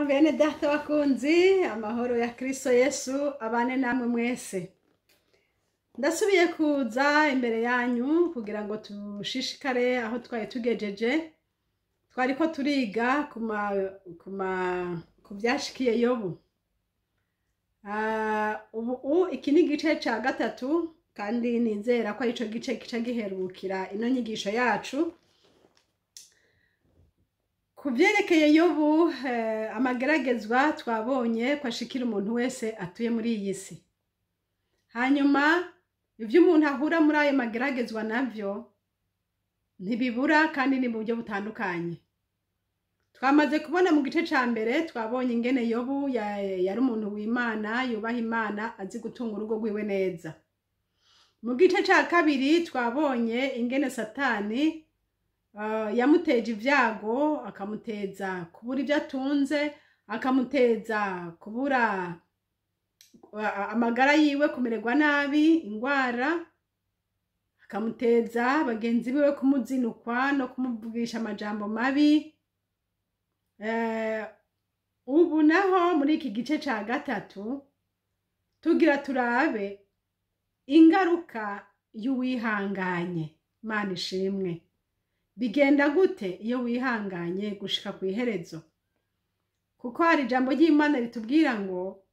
Bene data bakunzi, amahoro ya Kristo Yesu abane namwe mwese. Ndasubiye kuza imbere yanyu kugira ngo tushishikare aho twari tugejeje. Twariko turiga ku vyashikiye Yobu. Ubu iki ni igice ca gatatu, kandi nizera ko arico gice kica giherukira ino nyigisho yacu. Ku vyerekeye Yobu, amageragezwa twabonye ko ashikira umuntu wese atuye muri iyi si. Hanyuma ivyo umuntu ahura muri ayo mageragezwa navyo ntibibura, kandi ni mu buryo butandukanye. Twamaze kubona mu gice ca mbere, twabonye ingene Yobu yari umuntu w'Imana, yubaha Imana, azi gutunga urugo rwiwe neza. Mu gice ca kabiri twabonye ingene Satani yamuteje ivyago, akamuteza kubura ivyo atunze, akamuteza kubura amagara yiwe, kumererwa nabi, ingwara, akamuteza bagenzi biwe kumuzinukwa no kumuvugisha amajambo mabi. Ubu naho muri iki gice ca gatatu tugira turabe ingaruka y'uwihanganye. Imana ishimwe. Bigenda gute iyo wihanganye gushika kw'iherezo? Kuko hari ijambo ry'Imana ritubwira ngo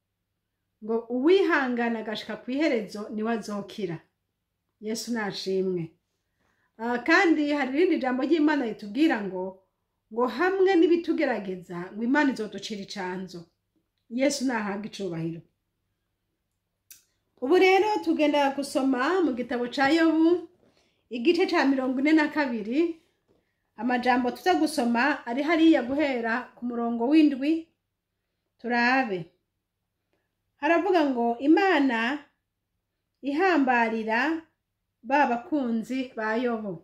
uwihangana agashika kw'iherezo niwe azokira. Yesu nashimwe. Kandi hari irindi jambo ry'Imana ritubwira ngo hamwe n'ibitugerageza ngo Imana izoducira icanzo. Yesu nahabwe icubahiro. Ubu rero tugenda gusoma mu gitabo ca Yobu igice ca 42. Amajambo tuza gusoma ari hariya guhera ku murongo w'indwi. Turabe. Haravuga ngo Imana ihambarira ba bakunzi ba Yobu.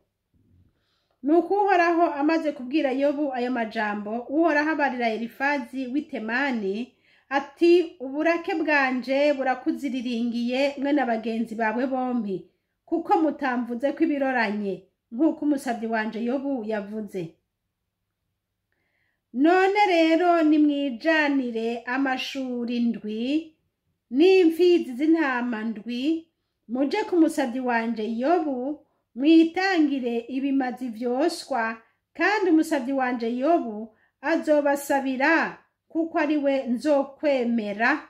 Nuko Uhoraho amaze kubwira Yobu ayo majambo, Uhoraho abarira Elifazi w'i Temani ati: uburake bwanje burakuziriringiye mwe na bagenzi bawe bompi, kuko mutamvuze ko ibiroranye nk'uko umusavyi wanje Yobu yavuze. None rero nimwijanire amashuri 7 n'imfizi z'intama 7, muje ku musavyi wanje Yobu, mwitangire ibimazi vyoswa, kandi umusavyi wanje Yobu azobasabira, kuko ari we nzokwemera,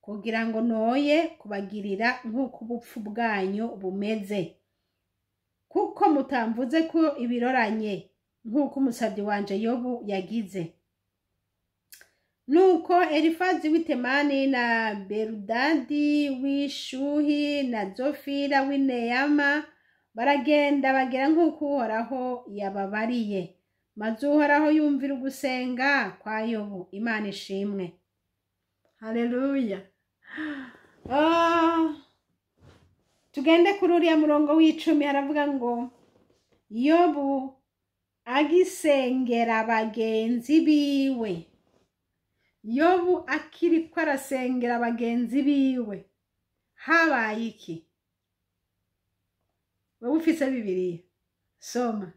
kugira ngo noye kubagirira nk'uko ubupfu bwanyu bumeze, kuko mutamvuze ko ibiroranye nk'uko umusavyi wanje Yobu yagize. Nuko Elifazi w'i Temani na Berudadi w'Ishuhi na Zofira w'i Neyama baragenda bagera nk'uko Uhoraho yababariye. Maze Uhoraho yumvira ugusenga kwa Yobu. Imana ishimwe. Haleluya. Tugende kuri uriya murongo w'icumi. Haravuga ngo Yobu agisengera bagenzi biwe. Yobu akiriko arasengera bagenzi biwe, habaye iki? Wewe ufise Bibiliya, soma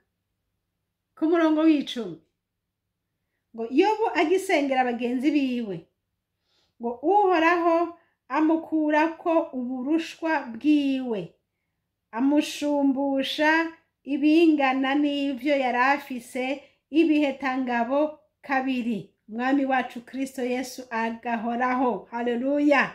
ku murongo w'icumi ngo Yobu agisengera bagenzi biwe, ngo Uhoraho amukurako uburushwa bwiwe, amushumbusha ibingana n'ivyo yari afise ibihetangabo kabiri. Umwami wacu Kristo Yesu agahoraho. Haleluya.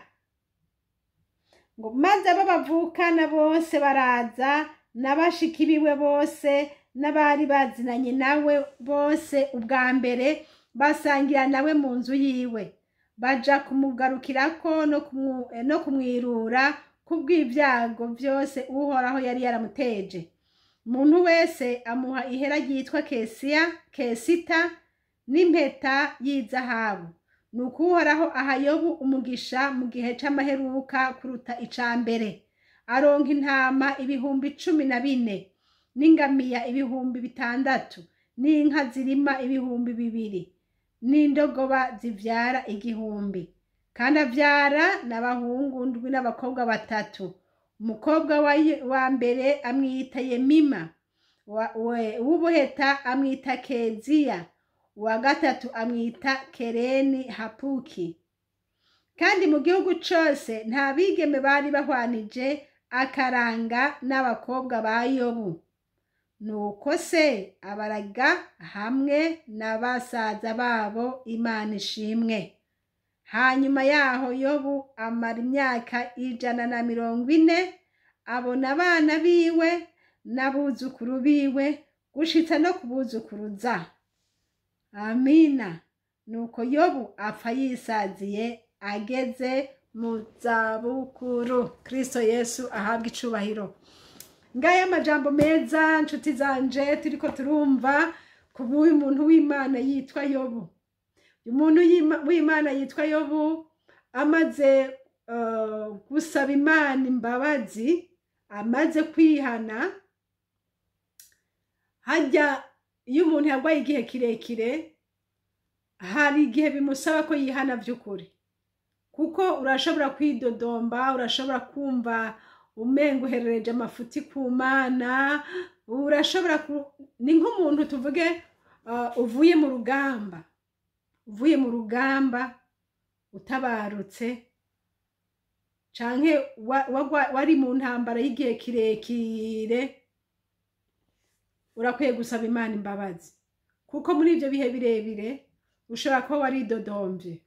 Ngo maze abo bavukana bose baraza, n'abashiki biwe bose, n'abari bazinanye nawe bose ubwa mbere, basangira nawe mu nzu yiwe, baja kumugarukirako no kumwirura kubw'ibyago vyose Uhoraho yari yaramuteje. Umuntu wese amuha ihera ryitwa kesita n'impeta y'izahabu. Nuko Uhoraho aha Yobu umugisha mu gihe c'amaheruka kuruta ica mbere. Aronka intama 14,000, n'ingamiya 6,000, n'inka zirima 2,000, n'indogoba zivyara 1,000. Kandi avyara n'abahungu 7 n'abakobwa 3. Umukobwa wa mbere amwita Yemima, w'ubuheta amwita Keziya, Uwa gatatu amwita Kereni Hapuki. Kandi mu gihugu cose nta bigeme bari bahwanije akaranga n'abakobwa ba Yobu. Nuko se abaraga hamwe na basaza babo. Imana ishimwe. Hanyuma yaho Yobu amara imyaka 140, abona abana biwe n'abuzukuru biwe gushitsa no kubuzukuruza. Amina. Nuko Yobu apfa yisaziye ageze mu zabukuru. Kristo Yesu ahabwa icubahiro. Ngaya amajambo meza, nshuti zanje, turiko turumva ku bw'uyu muntu w'Imana yitwa Yobu. Uyu muntu w'Imana yitwa Yobu amaze gusaba Imana imbabazi, amaze kwihana. Hajya iyo umuntu yarwaye igihe kirekire, hari igihe bimusaba ko yihana by'ukuri, kuko urashobora kwidodomba, urashobora kumva umenga uherereje amafuti ku Mana, urashobora ni nk'umuntu tuvuge uvuye mu rugamba, uvuye mu rugamba utabarutse, canke wari mu ntambara y'igihe kirekire, urakwiye gusaba Imana imbabazi, kuko muri ibyo bihe birebire ushobora kuba waridodombye,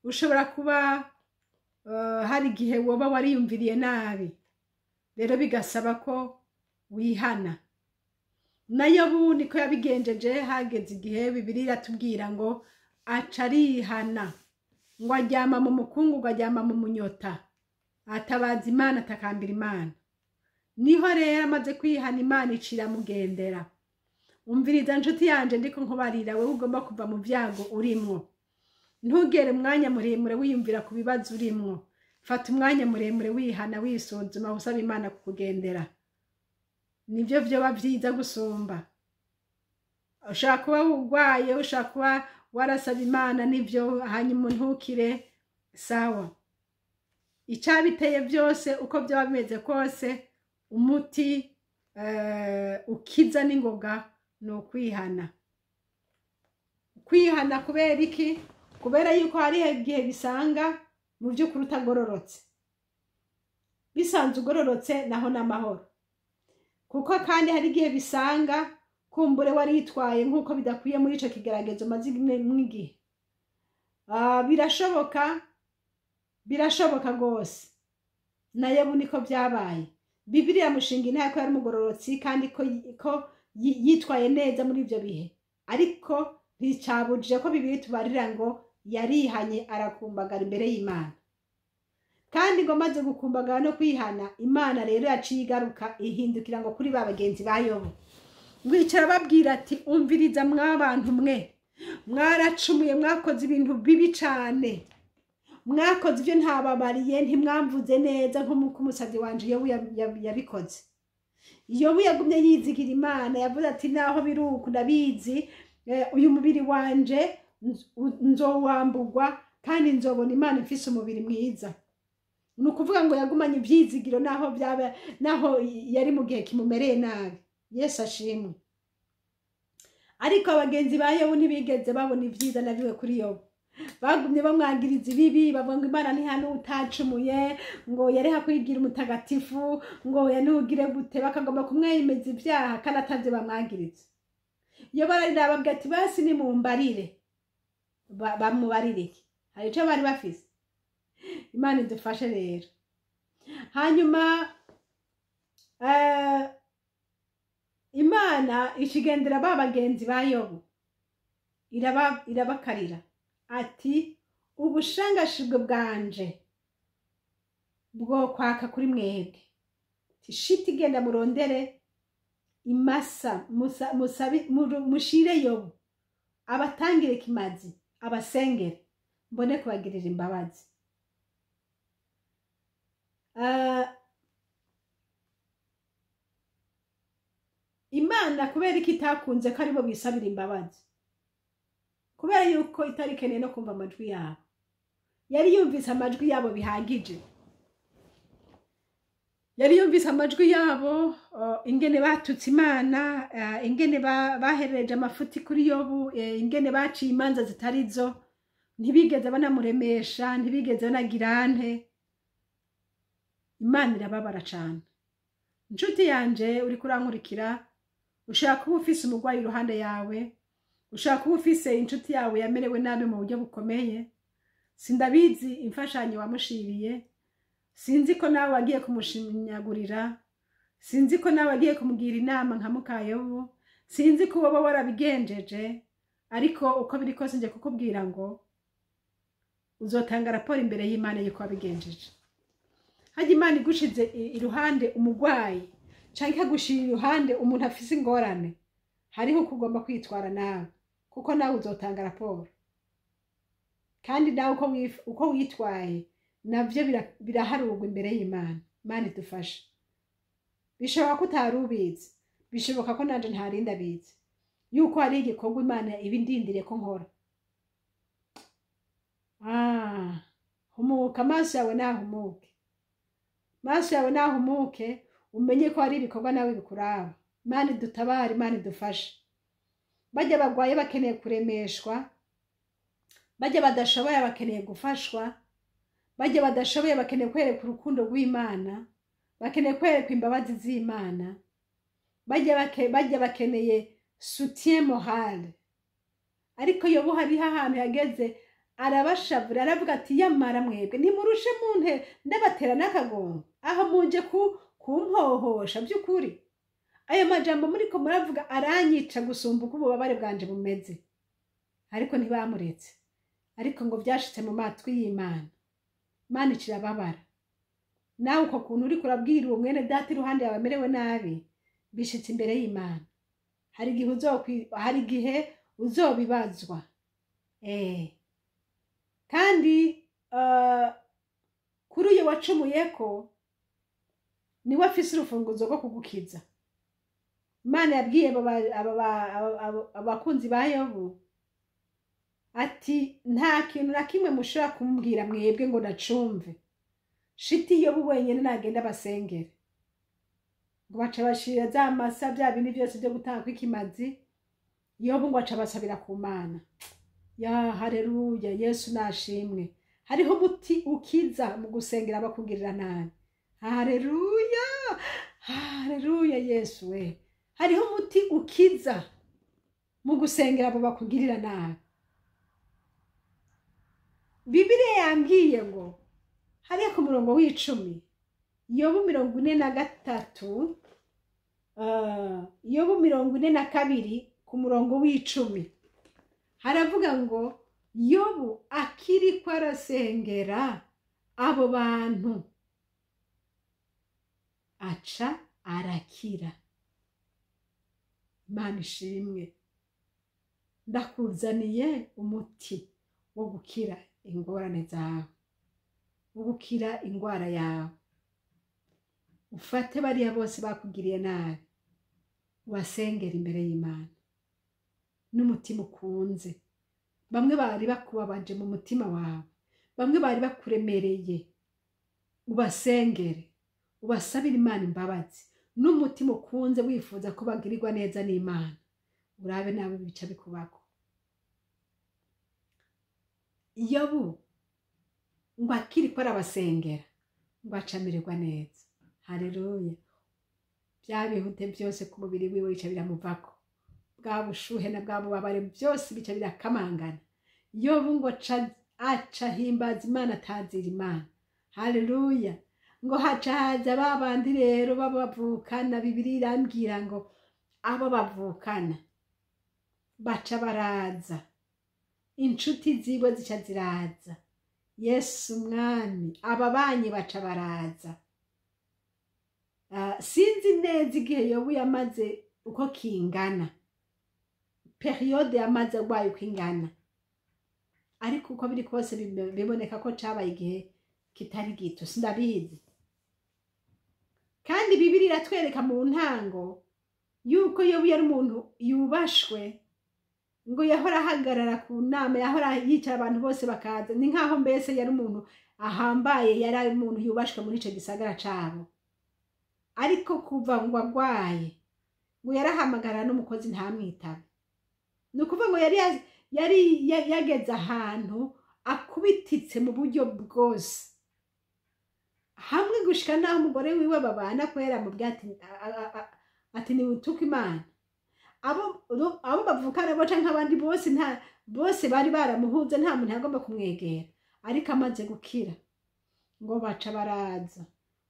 ushobora kuba hari igihe woba wariyumviriye nabi, rero bigasaba ko wihana. Na Yobu niko yabigenjeje. Hageze igihe Bibiliya iratubwira ngo aca arihana, ngo aryama mu mukungugu, aryama mu munyota, atabaza Imana, atakambira Imana. Niho rero amaze kwihana, Imana icira mugendera. Umviriza nshuti yanje, ndiko nkubarira wewe ugomba kuva mu byago urimwo. Ntugere umwanya muremure wiyumvira ku bibazo urimwo. Fata umwanya muremure wihana, wisuzuma, usaba Imana kukugendera. Nibyo vyoba vyiza gusumba. Ushobora kuba urwaye, ushobora kuba warasaba Imana nivyo, hanyuma ntukire, sawa. Icabiteye byose, uko byaba bimeze kose, umuti ukiza n'ingoga ni ukwihana. Kwihana kubera iki? Kubera yuko hari igihe bisanga mu by'ukuri utagororotse. Bisanzwe ugororotse naho n'amahoro, kuko kandi hari igihe bisanga kumbure waritwaye nk'uko bidakwiye muri ico kigeragezo maze mw'igihe. Birashoboka, birashoboka rwose. Na Yobu niko byabaye. Bibiliya mushinga intahe ko yari umugororotsi kandi ko yitwaye neza muri ibyo bihe, ariko nticabujije ko Bibiliya tubarira ngo yarihanye, arakumbagara imbere y'Imana. Kandi ngo maze gukumbagara no kwihana, Imana rero yaciye igaruka, ihindukira ngo kuri ba bagenzi ba Yobu, ngo babwira ati: "Umviriza mwabantu mwe, mwaracumuye, mwakoze ibintu bibi cane, mwakoze ibyo ntababariye, ntimwamvuze neza nk'uko umusazi wanje Yobu yabikoze." Yobu yagumye yizigira Imana, yavuze ati: "Naho biri uku, ndabizi uyu mubiri wanje nzowambugwa kandi nzobona Imana mfise umubiri mwiza." Ni ukuvuga ngo yagumanye ibyizigiro naho byaba, naho yari mu gihe kimumereye nabi. Yesu ashimwe. Ariko abagenzi ba Yobu ntibigeze babona ibyiza na biwe kuri Yobu. Bagumye bamwagiriza ibibi, bavuga ngo Imana ntihano utacumuye, ngo yareha kwigira umutagatifu, ngo yanugire gute, bakagomba kumwemeza ibyaha kandi atavyo bamwagiriza. Iyo bararira babwira ati: "Basi nimumbarire." Bamubarire iki? Hari ico bari bafise? Imana idufashe rero. Hanyuma Imana ikigendera ba bagenzi ba Yobu, irabakarira ati: "Ubushangashibwe bwanje bwo kwaka kuri mwebwe." Shiti genda murondere imasa, mushire Yobu abatangire kimazi, abasengere, mbone kubagirira imbabazi. Imana kubera ko itakunze ko aribo bisabira imbabazi? Kubera yuko itari ikeneye no kumva amajwi yabo, yari yumvise amajwi yabo bihagije. Yari yumvise amajwi yabo, ingene batutse Imana, ingene baherereje amafuti kuri Yobu, ingene baciye imanza zitari zo, ntibigeze banamuremesha, ntibigeze banagira nte. Imana irababara cane. Inshuti yanje uriko urankurikira, ushobora kuba ufise umurwayi iruhande yawe, ushobora kuba ufise inshuti yawe yamerewe nabi mu buryo bukomeye. Sindabizi imfashanyo wamushiriye, sinzi ko nawe wagiye kumushinyagurira, sinzi ko nawe wagiye kumugira inama nka mukayobu, sinzi ko woba warabigenjeje, ariko uko biri kose nje kukubwira ngo uzotanga raporo imbere y'Imana yuko wabigenjeje. Hajya Imana igushize iruhande umurwayi canke ikagushira iruhande umuntu afise ingorane, hariho uko ugomba kwitwara nawe, kuko nawe uzotanga raporo. Kandi nawe uko witwaye navyo biraharurwa imbere y'Imana. Imana idufashe. Bishoboka ko utari ubizi, bishoboka ko nanje ntari ndabizi, yuko hari igikorwa Imana iba indindiriye ko nkora. Humuka, amaso yawe nahumuke, amaso yawe nahumuke, umenye ko hari ibikorwa nawe bikuraba. Imana idutabare, Imana idufashe. Bajya bagwaye bakeneye kuremeshwa, bajya badashoboye bakeneye gufashwa, bajya badashoboye bakeneye kwerekwa urukundo rw'Imana, bakeneye kwerekwa imbabazi z'Imana, bajya bakeneye soutien moral. Ariko Yobu hariho ahantu yageze arabashavura, aravuga ati yamara mwebwe ntimurushe munte ndabatera n'akagongo, aho muje kumpohosha by'ukuri. Ayo majambo muriko muravuga aranyica gusumba uko ububabare bwanje bumeze. Ariko ntibamuretse, ariko ngo byashitse mu matwi y'Imana. Imana ikirababara. Nawe uko kuntu uriko urabwira uwo mwene data iruhande yawe amerewe nabi, bishitse imbere y'Imana. Hari igihe uzobibazwa. Kandi kuri uyo wacumuyeko niwe afise urufunguzo rwo kugukiza. Imana yabwiye abakunzi ba Yobu ati nta kintu na kimwe mushobora kumbwira mwebwe ngo nacumve. Shiti Yobu wenyene nagenda basengere. Ngo baca bashira za masa bya bindi byose byo gutanga kw'ikimazi, Yobu ngo aca basabira ku Mana. Ya haleluya, Yesu nashimwe. Hariho umuti ukiza mu gusengera abakugirira nabi. Haleluya, haleluya Yesu we. Hariho umuti ukiza mu gusengera abo bakugirira nabi. Bibiliya yambwiye ngo hariya ku murongo w'icumi, Yobu 43, Yobu 42 ku murongo w'icumi, haravuga ngo Yobu akiriko arasengera abo bantu aca arakira. Imana ishimwe. Ndakuzaniye umuti wo gukira ingorane zawe, wo gukira ingwara yawe. Ufate bariya bose bakugiriye nabi, ubasengera imbere y'Imana n'umutima ukunze. Bamwe bari bakubabaje mu mutima wawe, bamwe bari bakuremereye, ubasengere, ubasabire Imana imbabazi n'umutima ukunze, wifuza ko bagirirwa neza n'Imana. Urabe nawe bica bikubako. Yobu ngo akiriko arabasengera ngo acamererwa neza. Haleluya. Bya bihute byose ku mubiri wiwe bica biramuvako, bwa bushuhe na bwa bubabare byose bica birakamangana. Yobu ngo aca himbaza Imana, atazira Imana. Haleluya. Ngo haca haza babandi rero babavukana. Bibiliya irambwira ngo abo bavukana baca baraza, inshuti ziwe zica ziraza. Yesu mwami, ababanyi baca baraza. Sinzi neza igihe Yobu yamaze uko kingana, periode yamaze agwaye uko ingana, ariko uko biri kose biboneka ko cabaye igihe kitari gito, sindabizi. Kandi Bibiliya iratwereka mu ntango yuko Yobu yari umuntu yubashwe, ngo yahora ahagarara ku nama, yahora yicara abantu bose bakaza. Ni nkaho mbese yari umuntu ahambaye, yari umuntu yubashwe muri ico gisagara cabo. Ariko kuva ngo agwaye, ngo yarahamagara n'umukozi ntamwitabe. Ni ukuvuga ngo yari yageze ahantu akubititse mu buryo bwose, hamwe gushika naho umugore wiwe babana kwera mu ati ati ni utuka Imana. Abo bavukana bo canke abandi bose, nta bose bari baramuhuze, nta muntu yagomba kumwegera. Ariko amaze gukira, ngo baca baraza,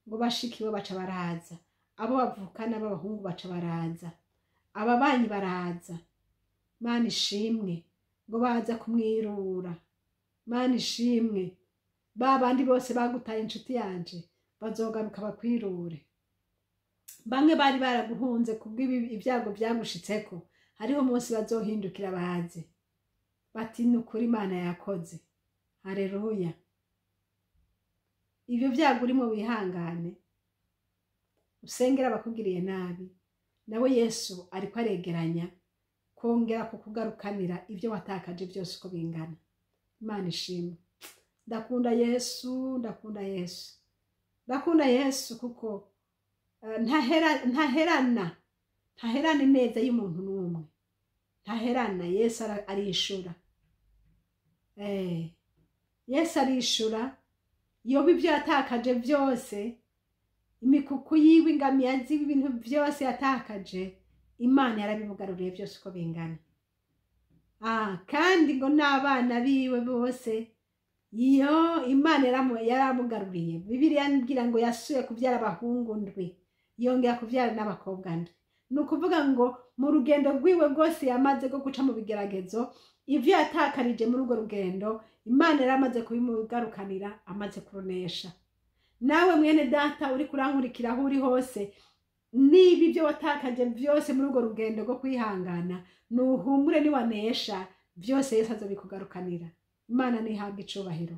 ngo bashikiwe baca baraza, abo bavukana b'abahungu baca baraza, ababanyi baraza. Mana ishimwe, ngo baza kumwirura. Mana ishimwe, ba bandi bose bagutaye, inshuti yanje, bazogaruka bakwirure. Bamwe bari baraguhunze kubw'ibyago byagushitseko, hariho umunsi bazohindukira baze bati: "Ni ukuri Imana yakoze." Hareruya! Ibyo byago urimo, wihangane, usengera abakugiriye nabi. Nawe Yesu ariko aregeranya kongera kukugarukanira ibyo watakaje byose uko bingana. Imana ishimwe! Ndakunda Yesu, ndakunda Yesu, ndakunda Yesu, kuko ntaherana ineza y'umuntu n'umwe, ntaherana. Yesu arishura. Yesu arishura. Yoba ibyo yatakaje byose, imikuku yiwe, ingamiya ziwe, ibintu byose yatakaje, Imana yarabimugaruriye byose uko bingana. Kandi ngo n'abana biwe bose iyo Imana yaramugaruriye. Bibiliya mbwira ngo yasuye kubyara abahungu ndwi, yongera kubyara n'abakobwa ndwi. Ni ukuvuga ngo mu rugendo rwiwe rwose yamaze rwo guca mu bigeragezo, ibyo yatakarije muri urwo rugendo Imana yaramaze kubimugarukanira amaze kurunesha. Nawe mwene data uri kurankurikira, aho uri hose, niba ibyo watakaje byose muri urwo rugendo rwo kwihangana, nuhumure, niwanesha byose Yesu azobikugarukanira. Imana ntihabwe icubahiro!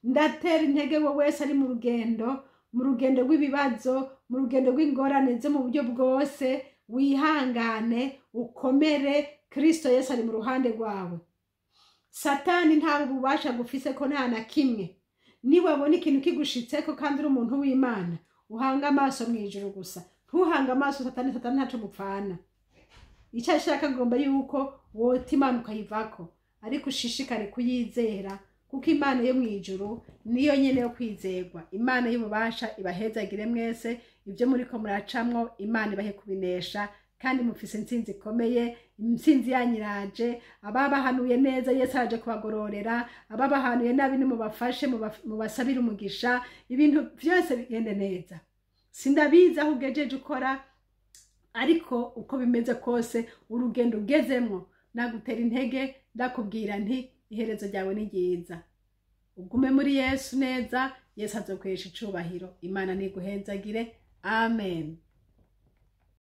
Ndatera intege we wese ari mu rugendo rw'ibibazo, mu rugendo rw'ingorane zo mu buryo bwose. Wihangane, ukomere, Kristo Yesu ari mu ruhande rwawe. Satani nta bubasha gufise ko, nta na kimwe. Niwabona ikintu kigushitseko kandi uri umuntu w'Imana, uhanga amaso mu ijuru gusa, ntuhange amaso Satani. Satani ntaco mupfana. Icyo ashaka, agomba yuko wota Imana ukayivako, ariko ushishikare kuyizera, kuko Imana yo mu ijuru niyo nyene yo kwizerwa. Imana y'ububasha ibahezagire mwese. Ibyo muriko muracamwo, Imana ibahe kubinesha, kandi mufise intsinzi ikomeye. Intsinzi yanyu iraje. Ababahanuye neza, Yesu araje kubagororera. Ababahanuye nabi, nimubafashe, mubasabire umugisha, ibintu byose bigende neza. Sindabizi aho ugejeje ukora, ariko uko bimeze kose, urugendo ugezemwo, nagutera intege, ndakubwira nti: "Iherezo ryawe ni ryiza." Ugume muri Yesu neza, Yesu azokwesha icubahiro. Imana niguhezagire. Amen.